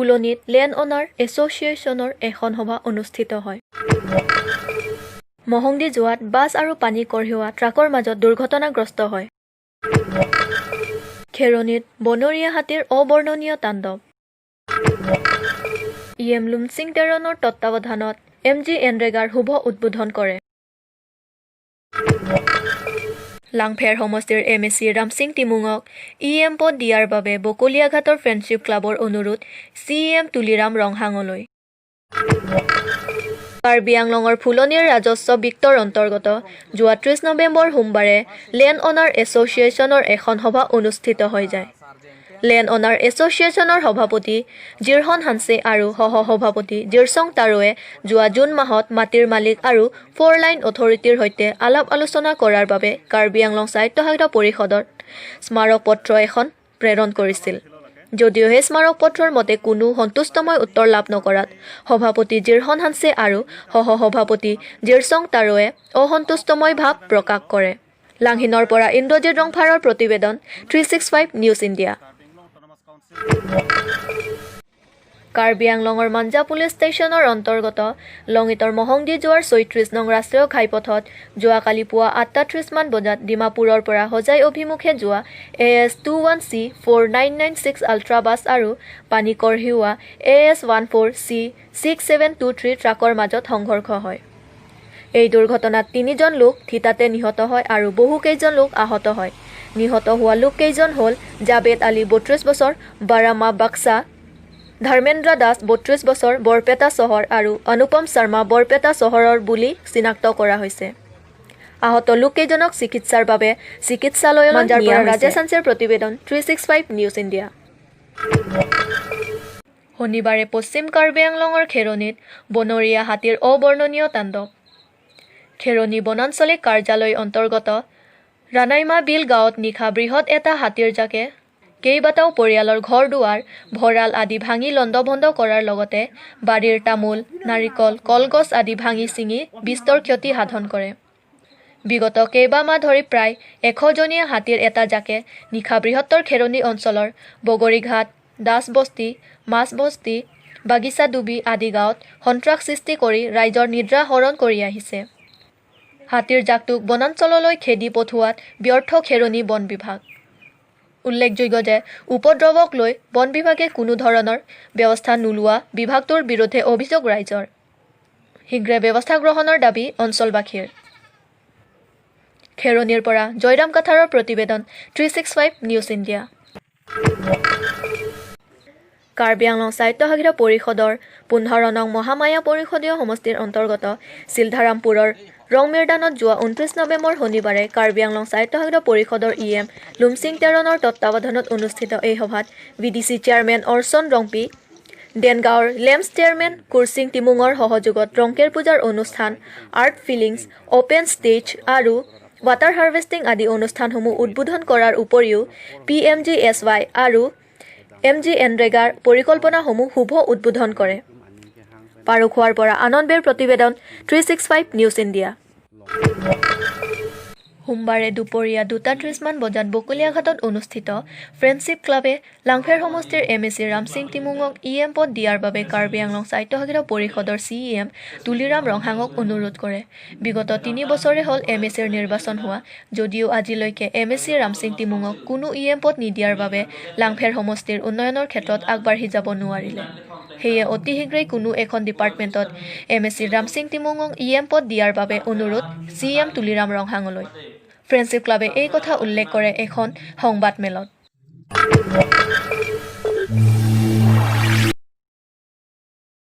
ফুলনিত land অনাৰ এছ'চিয়েশ্যনৰ এখন সভা অনুষ্ঠিত হয়। মহংদি যোৱাত বাছ আৰু পানী কঢ়িওৱা ট্ৰাকৰ মাজত দুৰ্ঘটনাগ্ৰস্ত হয়। খেৰণিত বনৰীয়া হাতীৰ অবৰ্ণনীয় তাণ্ডৱ। ই এম লুমচিং টেৰণৰ তত্বাৱধানত এম জি এনৰেগাৰ শুভ উদ্বোধন কৰে। লাংফেৰ সমষ্টিৰ এম এ চি ৰামসিং টিমুঙক ই এম পদ দিয়াৰ বাবে বকলীয়াঘাটৰ ফ্ৰেণ্ডশ্বিপ ক্লাবৰ অনুৰোধ চি ই এম তুলিৰাম ৰংহাঙলৈ। কাৰ্বি আংলঙৰ ফুলনিৰ ৰাজস্ব বৃত্তৰ অন্তৰ্গত যোৱা 30 নৱেম্বৰ সোমবাৰে লেণ্ড অনাৰ এছ'চিয়েশ্যনৰ এখন সভা অনুষ্ঠিত হৈ যায়। লেণ্ড অনাৰ এছ'চিয়েশ্যনৰ সভাপতি জিৰহন হানছে আৰু সহ সভাপতি জিৰচং তাৰোৱে যোৱা জুন মাহত মাটিৰ মালিক আৰু ফ'ৰ লাইন অথৰিটিৰ সৈতে আলাপ আলোচনা কৰাৰ বাবে কাৰ্বি আংলং স্বায়ত্তশাসিত পৰিষদত স্মাৰক পত্ৰ এখন প্ৰেৰণ কৰিছিল যদিও সেই স্মাৰক পত্ৰৰ মতে কোনো সন্তুষ্টময় উত্তৰ লাভ নকৰাত সভাপতি জিৰহন হানছে আৰু সহ সভাপতি জিৰচং তাৰোৱে অসন্তুষ্টময় ভাৱ প্ৰকাশ কৰে। লাংহিনৰ পৰা ইন্দ্ৰজিৎ ৰংফাৰৰ প্ৰতিবেদন, 365 নিউজ ইণ্ডিয়া। কাৰ্বি আংলঙৰ মাঞ্জা পুলিচ ষ্টেচনৰ অন্তৰ্গত লঙিতৰ মহংদি যোৱাৰ 36 নং ৰাষ্ট্ৰীয় ঘাইপথত যোৱাকালি পুৱা 8:30মান বজাত ডিমাপুৰৰ পৰা হোজাই অভিমুখে যোৱা AS 21C 4996 ultra bus আৰু পানী কঢ়িওৱা AS 14C 6723 ট্ৰাকৰ মাজত সংঘৰ্ষ হয়। এই দুৰ্ঘটনাত তিনিজন লোক থিতাতে নিহত হয় আৰু বহুকেইজন লোক আহত হয়। নিহত হোৱা লোককেইজন হ'ল জাবেদ আলী, 32 বছৰ, বাৰামা বাক্সা, ধৰ্মেন্দ্ৰ দাস, 32 বছৰ, বৰপেটা চহৰ আৰু অনুপম শৰ্মা, বৰপেটা চহৰৰ বুলি চিনাক্ত কৰা হৈছে। আহত লোককেইজনক চিকিৎসাৰ বাবে চিকিৎসালয়লৈ মাঞ্জাৰ নিয়া পৰা হৈছে। ৰাজেশ হান্সেৰ প্ৰতিবেদন, 365 নিউজ ইণ্ডিয়া। শনিবাৰে পশ্চিম কাৰ্বি আংলঙৰ খেৰণিত বনৰীয়া হাতীৰ অবৰ্ণনীয় তাণ্ডৱ। খেৰণি বনাঞ্চলিক কাৰ্যালয় অন্তৰ্গত ৰানাইমা বিল গাঁৱত নিশা বৃহৎ এটা হাতীৰ জাকে কেইবাটাও পৰিয়ালৰ ঘৰ দুৱাৰ, ভঁৰাল আদি ভাঙি লণ্ডভণ্ড কৰাৰ লগতে বাৰীৰ তামোল, নাৰিকল, কলগছ আদি ভাঙি ছিঙি বিস্তৰ ক্ষতি সাধন কৰে। বিগত কেইবামাহ ধৰি প্ৰায় 100জনীয়া হাতীৰ এটা জাকে নিশা বৃহত্তৰ খেৰণি অঞ্চলৰ বগৰীঘাট, দাসবস্তি, মাছবস্তি, বাগিচাডুবি আদি গাঁৱত সন্ত্ৰাস সৃষ্টি কৰি ৰাইজৰ নিদ্ৰা হৰণ কৰি আহিছে। হাতীৰ জাকটোক বনাঞ্চললৈ খেদি পঠোৱাত ব্যৰ্থ খেৰণি বন বিভাগ। উল্লেখযোগ্য যে উপদ্ৰৱক লৈ বন বিভাগে কোনো ধৰণৰ ব্যৱস্থা নোলোৱা বিভাগটোৰ বিৰুদ্ধে অভিযোগ ৰাইজৰ। শীঘ্ৰে ব্যৱস্থা গ্ৰহণৰ দাবী অঞ্চলবাসীৰ। খেৰণিৰ পৰা জয়ৰাম কাথাৰৰ প্ৰতিবেদন, 365 নিউজ ইণ্ডিয়া। কাৰ্বি আংলং স্বায়ত্তশাসিত পৰিষদৰ 15 নং মহামায়া পৰিষদীয় সমষ্টিৰ অন্তৰ্গত চিলধাৰামপুৰৰ ৰংমিৰদানত যোৱা 29 নৱেম্বৰ শনিবাৰে কাৰ্বি আংলং স্বায়ত্তশাসিত পৰিষদৰ ই এম লুমচিং টেৰণৰ তত্বাৱধানত অনুষ্ঠিত এই সভাত B D C chairman Archan Rongpi, দেনগাঁৱৰ লেমছ চেয়াৰমেন কুৰচিং টিমুঙৰ সহযোগত ৰংকেৰ পূজাৰ অনুষ্ঠান, আৰ্থ ফিলিংছ, অ'পেন ষ্টেজ আৰু ৱাটাৰ হাৰ্ভেষ্টিং আদি অনুষ্ঠানসমূহ উদ্বোধন কৰাৰ উপৰিও P M G S Y আৰু এম জি এনৰেগাৰ পৰিকল্পনাসমূহ শুভ উদ্বোধন কৰে। পাৰখোৱাৰ পৰা আনন্দ বেৰ প্ৰতিবেদন, 365 নিউজ ইণ্ডিয়া। সোমবাৰে দুপৰীয়া 2:30মান বজাত বকলীয়াঘাটত অনুষ্ঠিত ফ্ৰেণ্ডশ্বিপ ক্লাবে লাংফেৰ সমষ্টিৰ এম এ চি ৰামসিং টিমুঙক ই এম পদ দিয়াৰ বাবে কাৰ্বি আংলং স্বায়ত্তশাসিত পৰিষদৰ চি ই এম তুলিৰাম ৰংহাঙক অনুৰোধ কৰে। বিগত 3 বছৰে হ'ল এম এ চিৰ নিৰ্বাচন হোৱা যদিও আজিলৈকে এম এ চি ৰামসিং টিমুঙক কোনো ই এম পদ নিদিয়াৰ বাবে লাংফেৰ সমষ্টিৰ উন্নয়নৰ ক্ষেত্ৰত আগবাঢ়ি যাব নোৱাৰিলে। সেয়ে অতি শীঘ্ৰেই কোনো এখন ডিপাৰ্টমেণ্টত এম এ চি ৰামসিং টিমুঙক ই এম পদ দিয়াৰ বাবে অনুৰোধ চি এম তুলিৰাম ৰংহাঙলৈ। ফ্ৰেণ্ডশ্বিপ ক্লাবে এই কথা উল্লেখ কৰে এখন সংবাদমেলত।